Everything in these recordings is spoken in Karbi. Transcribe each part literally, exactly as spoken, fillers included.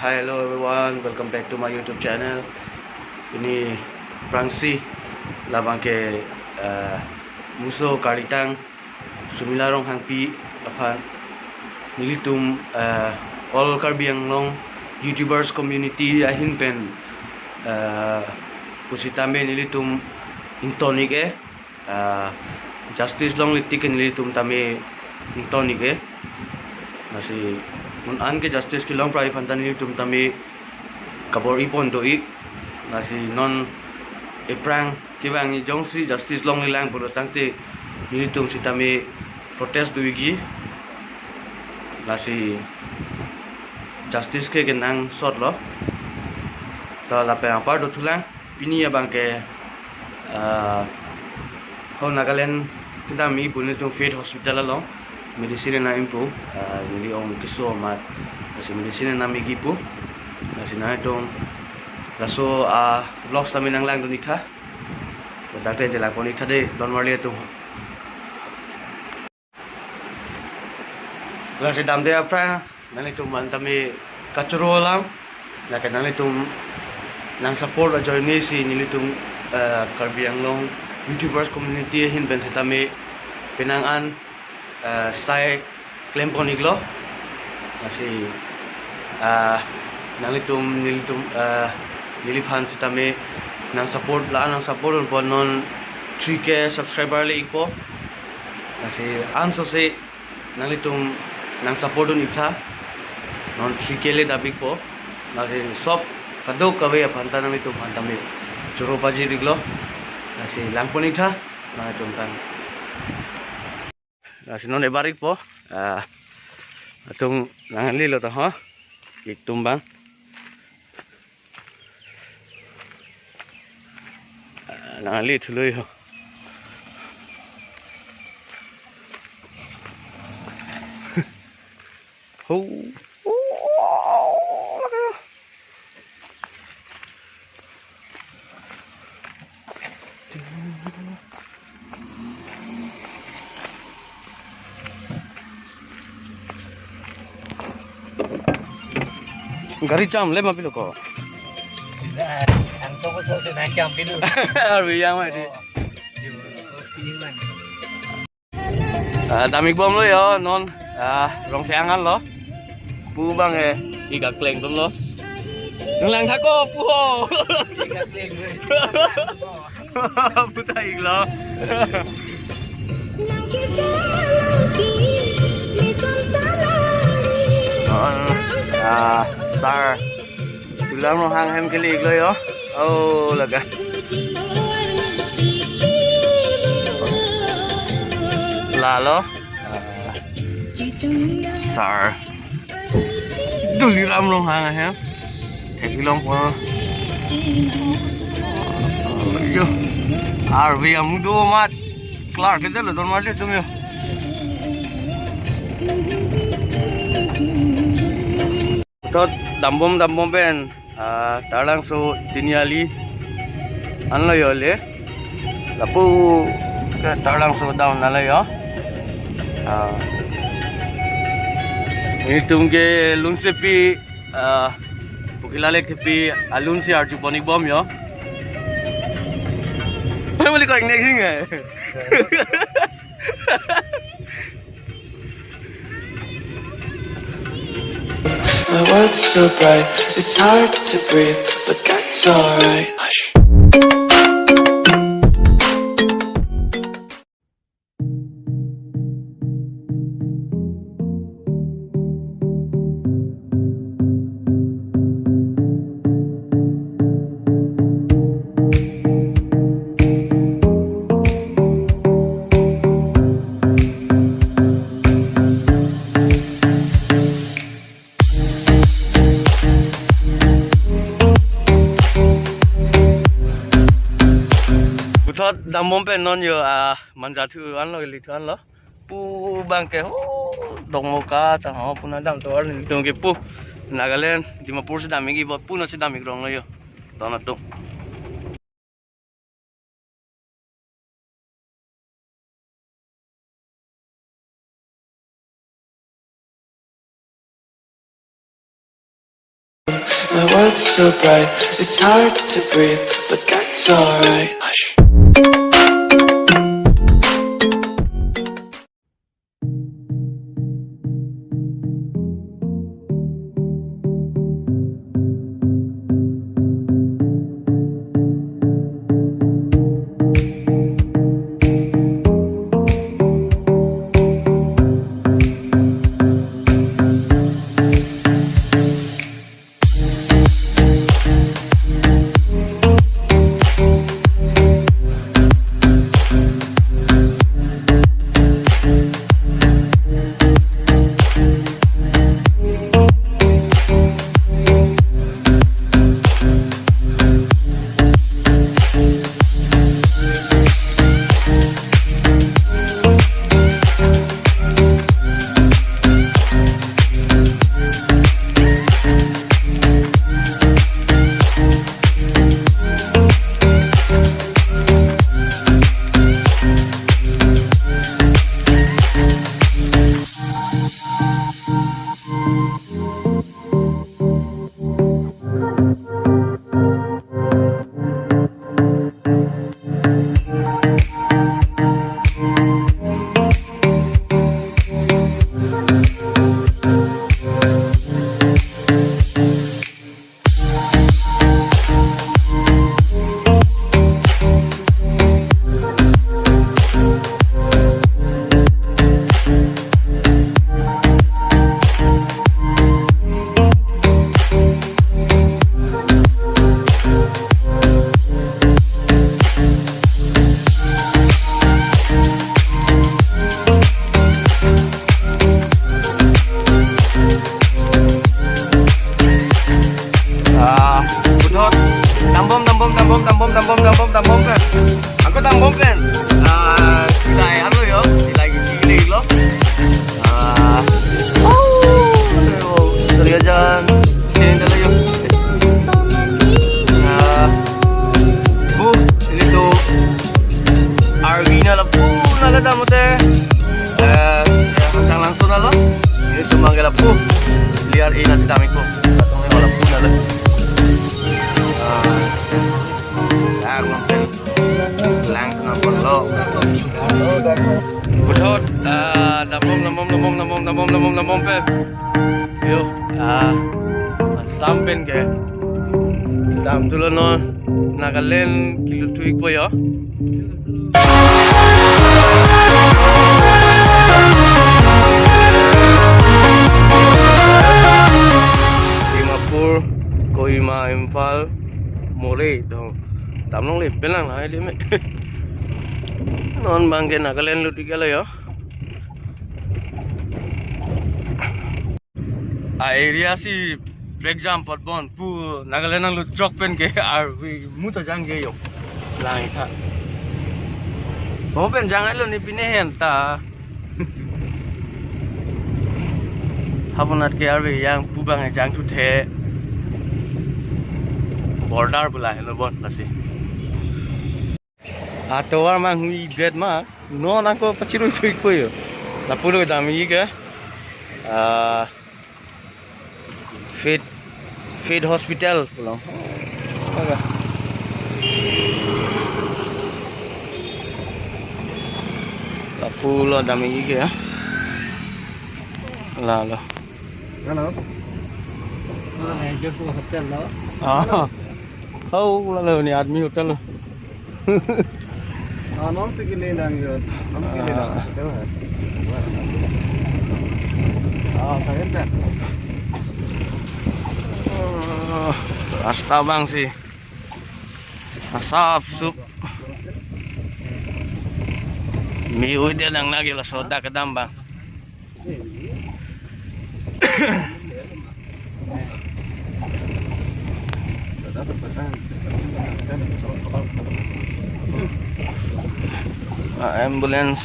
Hi, hello everyone, welcome back to my YouTube channel. Pini aphrangsi labang ke, eh, muso karlitang Sumila Ronghangpi aphan nelitum, eh, All Karbi Anglong YouTubers Community ahin pen, eh, pusitame nelitum ington-ik-e, ah, justice longle tik ke nelitum tame ington-ik-e. Lasi non an ke justice kelong prai aphan ta nelitum tame kabor-i pon do-ik. Lasi non ephrang kevang jongsi justice longlelang pulo tangte nelitum sitame protest do-ikji. Lasi justice ke kenangsot lo. Ta lapen apar dothulang. Pini abang ke, ah, ho Nagaland kedam-ik pu nelitum Faith Hospital along medicine nangji pu, ah, neli ong keso amat, lasi medicine nangji pu, lasi nangtum laso, ah, vlogs tame nanglangdun-ik tha, tangte langpon-ik tha dei, don marli atum. Lasi damde aphrang nanglitum aphan tame kachoro alam, lake nanglitum nang support ajoine si nelitum, eh, Karbi Anglong YouTubers Community ahin pen sitame penang an, eh, sai klempon-iklo. Lasi, ah, nanglitum nelitum, eh, neliphan sitame nang support la nang support pon, non three K subscriber le-ikpo. Lasi ansose nanglitum nang support dun-ik tha, non three K le dap-ikpo. Lasi sob kadokave aphan ta nanglitum aphan tame choro pajir-iklo. Lasi langpon-ik tha nanglitum aphan. Lasi non ebar-ikpo, ah, atum nanglilo ta ho, ik atum abang. Ah, nangli thulo ho. Ho. Oh, lake ho. Gari jam le ma pilo ko. Ang so ko so se na jam pilo. Arvi yang ma di. Oh. Yo, oh, ini man. Ah, dam-ik bomlo yo, non, ah, Rongthe angan lo. Pu abang eh, ik akleng bomlo. Nanglang thak ko, pu ho. Ik akleng, pu. Pu ta iklo. Non, ah, sir. Tuliram Ronghang ahem kele-iklo yo. Oh, lake. Lalo. Sir. Tuliram Ronghang ahem. Theklongpo. Yo. Arvi amudo amat. Klar ke delo don marli atum yo. Puthot dambom dambom pen, ah, Taralangso Tiniali anlo yo le. Lapu ke Taralangso down nalo yo. Ah. Nelitum ke lunsepi, ah, Pokila Lake thepi alunsi arjupon-ik bom yo. Hai mali ko ingnek hing eh. My world's so bright, it's hard to breathe, but that's alright. Hush. Puthot dambom pen non yo, ah, Manja thu anlo, ili thu anlo. Pu abang ke ho, Dokmoka ta ho, puna dam tovar nelitum ke pu. Nagaland, Dimapur si dam-ik-i bot, pu na si dam-ik rong lo yo. Don atum. My world's so bright, it's hard to breathe, but that's alright. Hush. Ah, puthot, dambom, dambom, dambom, dambom, dambom, dambom, dambom pen. Ako dambom pen. Ah, kita ya lo yo, lagi chili lo. Ah, oh, sorry ajan. Sini dulu yo. Ah, bu, ini tuh. Arwina lapu nangkethamote. Eh, ya, hangkang langsung nalo. Ini cuma ke lapu. Liar ina si damiko. Katong ini lapu nalo. Ah, ya, mungkin lang kenapa lo. Puthot, ah, dambom, dambom, dambom, dambom, dambom, dambom, dambom pen. Yo, ah, Assam pen ke. Damthulo non Nagaland kelut thu-ikpo yo. Dimapur, Kohima, Imphal, Moreh, dong. Damlongle penang la, ini me. Non abang ke Nagaland lut-ik lo yo. A area si break jam pot bon pu Nagaland nanglut chok pen ke arvi muta jang ke yo. Lang itha. Mo pen jang alo ni pine hen ta. Hapunat ke arvi yang pu abang jang thuthe. Border bula helo bon lasi. Atovar mang hui bet ma, non ako pachirui thui koyo. Lapulo dam-ik ke. Ah, Faith, Faith Hospital pulo. Aga. Lapulo dam-ik ke ya. Lalo. Hello. Hotel lo. Ah. Oh, lalo ni army hotel lo. Ah, non si kili lang yun. Non si kili lang. Ah. Hotel hai. Ah, sa pen. Ah, rasta abang si asap sup. Mi ui dia nang lagi la soda kedam abang. Ah, ambulance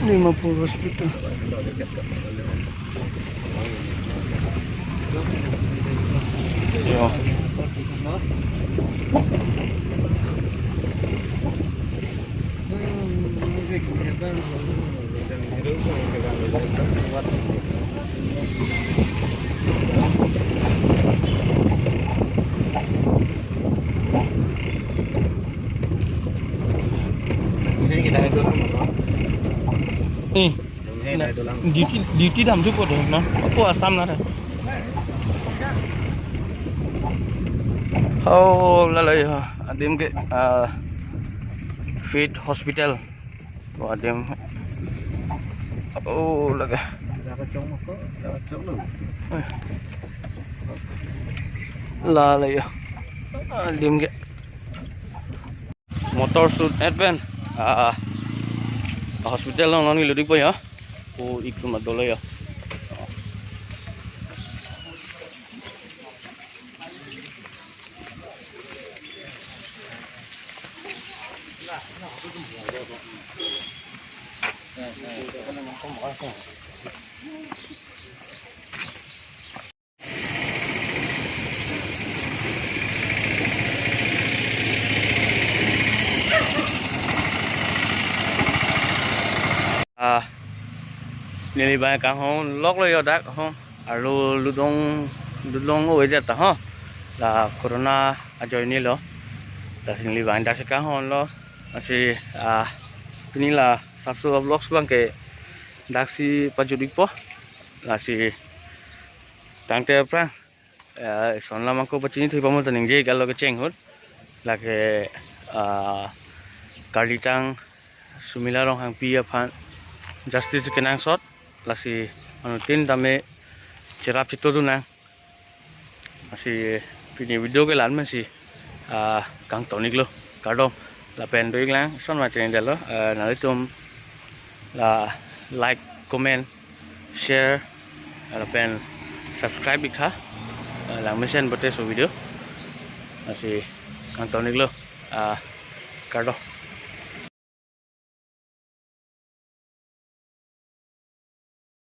Dimapur Hospital. Yo. Duty, duty dam thupo do, no? Ako Assam na re. Oh, la la ya. Adim ke, ah, Faith Hospital. Oh, adim. Oh, lage. La la ya. Adim ke. Motor sut advent. Ah, hospital along non ngilu dikpo ya. Oh, ikut madolo ya. Ah, neli bang kanghon lok lo yo dak ho. Arlo ludong, ludong o eja ta ho. La corona ajoine lo. La neli bang dak si kanghon lo. Lasi, ah, pini la Sapso Vlogs bang ke dak si pajut ikpo. Lasi tangte aphrang, eh, son lam ako pachini thui pamo ta ningje galo kecheng ahut. Lake, ah, karlitang Sumila Ronghangpi aphan justice kenangsot. Lasi anuttin tame cherap chitodun nang. Lasi pini video ke la-an pensi, ah, kangton iklo, kardom. Lapen do iklang, son ma channel lo, ah, nanglitum la like, comment, share, lapen subscribe ik tha, ah, lang mesen bote so video. Lasi kangton iklo, ah, kardom.